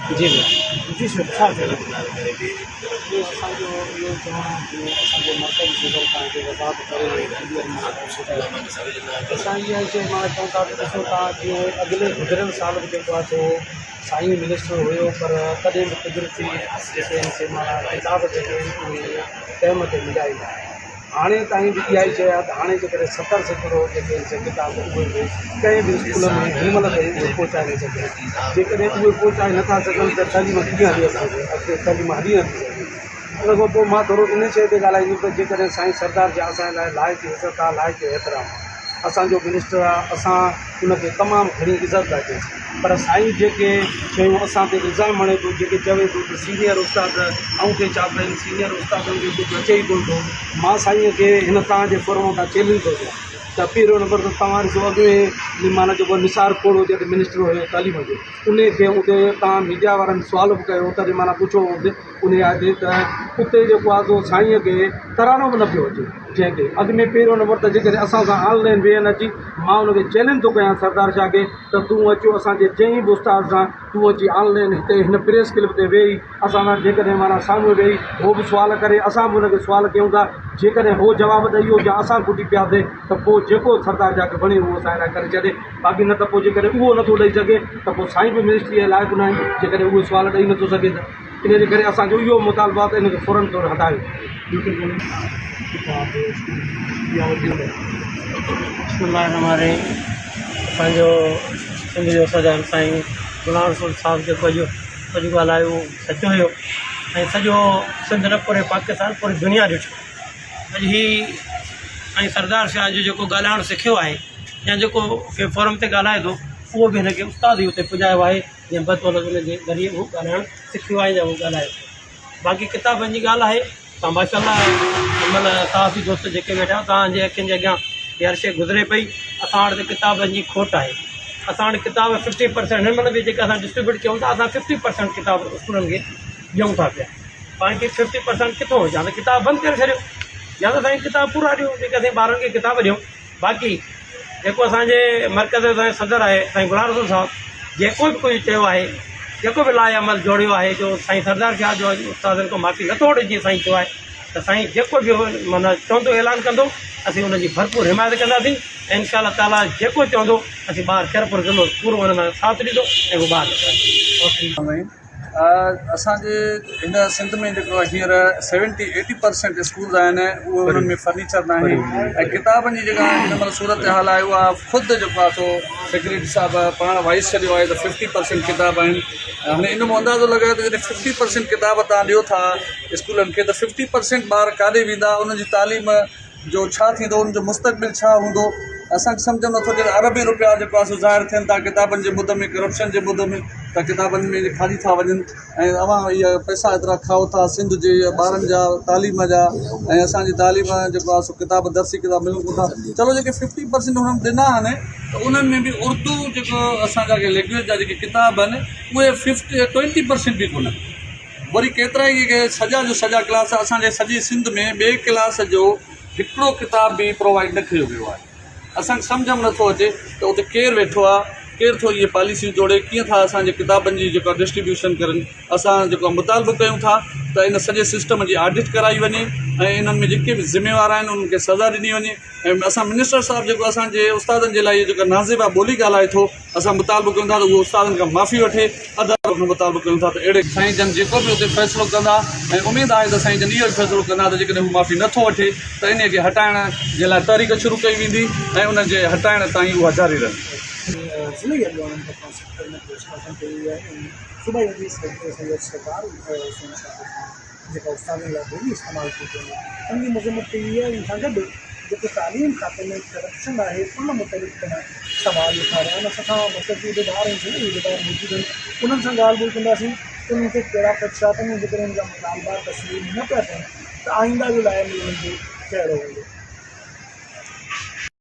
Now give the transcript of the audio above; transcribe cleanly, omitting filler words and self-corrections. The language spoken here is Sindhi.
جي ڀيا. جي سر ڇا چوڻو؟ جي اسان جو اهو ئي چوڻ آهي جيئن اسان جو مرڪزي صدر توهان کي وضاحت ڪري ويو اسان اها ئي شيء معنيٰ چئون ٿا ته ڏسو توهان جيئن اڳلي گذريل سال به جيڪو آهي سو سائين منسٽر هيو پر تڏهن به قدرتي جيڪي آهن سي معنيٰ ڪتاب جيڪي آهن اهي ٽيم تي مليا ئي نه آهن. هاڻي تائين به اها ئي شيء آهي ته هاڻي جيڪڏهن 70% جيڪي آهن سي ڪتاب اهي به ڪنهن به اسڪول ۾ هن مهل تائين اهي پهچائي نه سگهيا آهن. جيڪڏهن اهي پهچائي نٿا سگهن ته تعليم ڪيئن هلي اڳتي اڳتي تعليم هلي نٿي سگهي. ان کان پوء مان ٿورو ان شيء تي ڳالهائيندس ته جيڪڏهن سائين سردار جي اسان لاء لائق عزت آهي لائق احترام آهي اسان جو منسٽر آهي اسان ان کي تمام گهڻي عزت ٿا ڏيون پر سائين جيڪي شيون اسان تي الزام هڻي ٿو جيڪي چوي ٿو ته سينئر استاد آئون کي چاپ آهن سينئر استادن کي ڪجهه اچي ئي ڪونه ٿو مان سائين کي هن توهان جي فورم تان چئلينج ٿو ڏيان ته پهريون نمبر ته توهان ڏسو اڳ ۾ معنيٰ جيڪو نثار کوڙو جڏهن منسٽر هيو تعليم جو ان کي اتي توهان ميڊيا وارن سوال به ڪيو تڏهن معنيٰ پڇيو هوندي ان آهي ته اتي جيڪو آهي سو سائينء کي ترانو به نه پيو اچي جنهن کي اڳ ۾ پهريون نمبر ته جيڪڏهن اسان سان آن لائن ويهن اچي مان ان کي چئلينج ٿو ڪيان سردار شاهه کي ته تون اچ اسان جي چئين به استاد سان تون اچي آن لائن هتي هن پريس ڪلب تي ويهي اسان سان جيڪڏهن معنيٰ سامهون ويهي هو به سوال ڪري اسان به ان کي سوال ڪيون ٿا جيڪڏهن هو جواب ڏئي ويو يا اسان کٽي پياسي ته پوء جيڪو سردار شاهه کي وڻي اهو اسان لاء ڪري ڇڏي باقي نه ته پوء جيڪڏهن اهو نٿو ڏئي سگهي ته پوء سائين به منسٽريء جي لائق ناهي جيڪڏهن اهي سوال ڏئي نٿو سگهي ته ان جي ڪري اسان جو اهو مطالبو آهي ته ان کي فورن طور هٽايو بسم الله الرحمٰن الرحيم اسان جو سنڌ جو صدر سائين غلام رسول صاحب جيڪو اڄ اڄ ڳالهايو اهو سچ هيو ۽ سڄو سنڌ نه پوري پاڪستان پوري دنيا ڏٺو اڄ هي ۽ سردار شاهه جو جيڪو ڳالهائڻ سکيو آهي يا جيڪو ڪنهن فورم تي ڳالهائي ٿو اهو به هن کي استاد ئي اتي پڄايو آهي جنهن بدولت ان جي ذريعي هو ڳالهائڻ سکيو آهي يا هو ڳالهائي ٿو. باقي ڪتابن جي ڳالهه آهي ته ماشاء الله هن مهل صحافي دوست جيڪي ويٺا آهيو توهان جي اکين جي اڳيان هي هر شيء گذري پئي. اسان وٽ ته ڪتابن جي کوٽ آهي. اسان وٽ ڪتاب ففٽي پرسنٽ هن مهل به جيڪا اسان ڊسٽريبيوٽ ڪيون ٿا اسان ففٽي پرسنٽ ڪتاب اسڪولن کي ڏيون ٿا پيا. پاڻ کي ففٽي پرسنٽ ڪٿو يا ته ڪتاب بند ڪري ڇڏيو يا ته اسان کي ڪتاب پورا ڏيو جيڪي اسين ٻارن کي ڪتاب ڏيون. باقي جيڪو اسان جي مرڪز جو سائين صدر آهي سائين غلام رسول صاحب جيڪو به ڪجهه چيو آهي جيڪو به لاء عمل جوڙيو آهي جو سائين سردار شاهه جو اڄ استادن کان معافي نٿو وٺي جيئن سائين چيو آهي ته سائين جيڪو به معنيٰ چوندو اعلان ڪندو اسين ان جي ڀرپور حمايت ڪنداسين ۽ انشاء الله تعاليٰ جيڪو چوندو اسين ٻار خيرپور ضلعو پورو ان سان ساٿ ڏيندو ۽ هو ٻار نڪرندو. اسان جي هن سنڌ ۾ جيڪو هينئر سيونٽي ايٽي پرسنٽ اسڪولز آهن اهي انهن ۾ فرنيچر ناهي ۽ ڪتابن جي جيڪا هن مهل صورت حال آهي اها خود جيڪو آهي سو سيڪريٽري صاحب پاڻ وائس ڇڏيو آهي ته ففٽي پرسنٽ ڪتاب آهن هاڻي ان مان اندازو لڳايو ته جڏهن ففٽي پرسنٽ ڪتاب توهان ڏيو ٿا اسڪولن کي ته ففٽي پرسنٽ ٻار ڪاڏي ويندا انهن جي تعليم جو ڇا ٿيندو ان جو مستقبل ڇا هوندو اسان کي سمجهه ۾ نٿو اچي ته اربين روپيا جيڪو آهي سو ظاهر ٿين ٿا ڪتابن جي مد ۾ ڪرپشن جي مد ۾ ته ڪتابن ۾ کاڄي ٿا وڃن ۽ اوهان اهي پئسا ايترا کائو ٿا سنڌ جي ٻارن جا تعليم جا ۽ اسان جي تعليم جيڪو آهي سو ڪتاب درسي ڪتاب ملن ڪونه ٿا چلو جيڪي ففٽي پرسنٽ هنن ڏنا آهن ته انهن ۾ به اردو جيڪو اسان جا لينگويج جا جيڪي ڪتاب آهن اهي ففٽي ٽوئنٽي پرسنٽ به ڪونهن وري ڪيترائي جيڪي سڄا جو سڄا ڪلاس اسان جي سڄي سنڌ ۾ ٻئي ڪلاس جو هڪڙو ڪتاب به پرووائيڊ نه ڪيو ويو آهي اسان کي سمجهه ۾ نٿو اچي ته اتي ڪير ويٺو آهي ڪير ٿو اهي پاليسيون جوڙي ڪيئن ٿا اسان جي ڪتابن جي جيڪا ڊسٽريبيوشن ڪرن اسان جيڪو مطالبو ڪيون ٿا ته ان سڄي سسٽم جي آڊٽ ڪرائي وڃي ۽ انهن ۾ جيڪي به ذميوار آهن انهن کي سزا ڏني وڃي ۽ اسان منسٽر صاحب جيڪو اسان جي استادن جي لاء اهو جيڪا نازيبا ٻولي ڳالهائي ٿو اسان مطالبو ڪيون ٿا ته اهو استادن کان معافي وٺي عدالت کان مطالبو ڪيون ٿا ته اهڙي سائين جن جيڪو به اتي فيصلو ڪندا ۽ اميد آهي ته سائين جن اهو ئي فيصلو ڪندا ته جيڪڏهن هو معافي نٿو وٺي ته انهي کي هٽائڻ جي لاء تحريڪ شروع ڪئي ويندي ۽ ان جي هٽائڻ تائين اها جاري رهندي. ضلعي اڳواڻن طرفان سکر ۾ پريس ڪانفرنس ڪئي وئي آهي ۽ صوبائي وزير سيد سردار حسين شاهه طرفان جيڪا استادن لاء ٻولي استعمال ٿي پئي وڃي ان جي مذمت ڪئي وئي آهي ان سان گڏ جيڪو تعليم کاتي ۾ ڪرپشن آهي ان متعلق پڻ سوال اٿاريا آهن اسان سان مرڪزي عهديدار ۽ ضلعي عهديدار موجود آهن انهن سان ڳالهه ٻولهه ڪنداسين ته انهن کي ڪهڙا خدشات آهن ۽ جيڪڏهن انهن جا مطالبا تسليم نه پيا ٿين ته آئنده جو لاء عمل انهن جو ڪهڙو هوندو.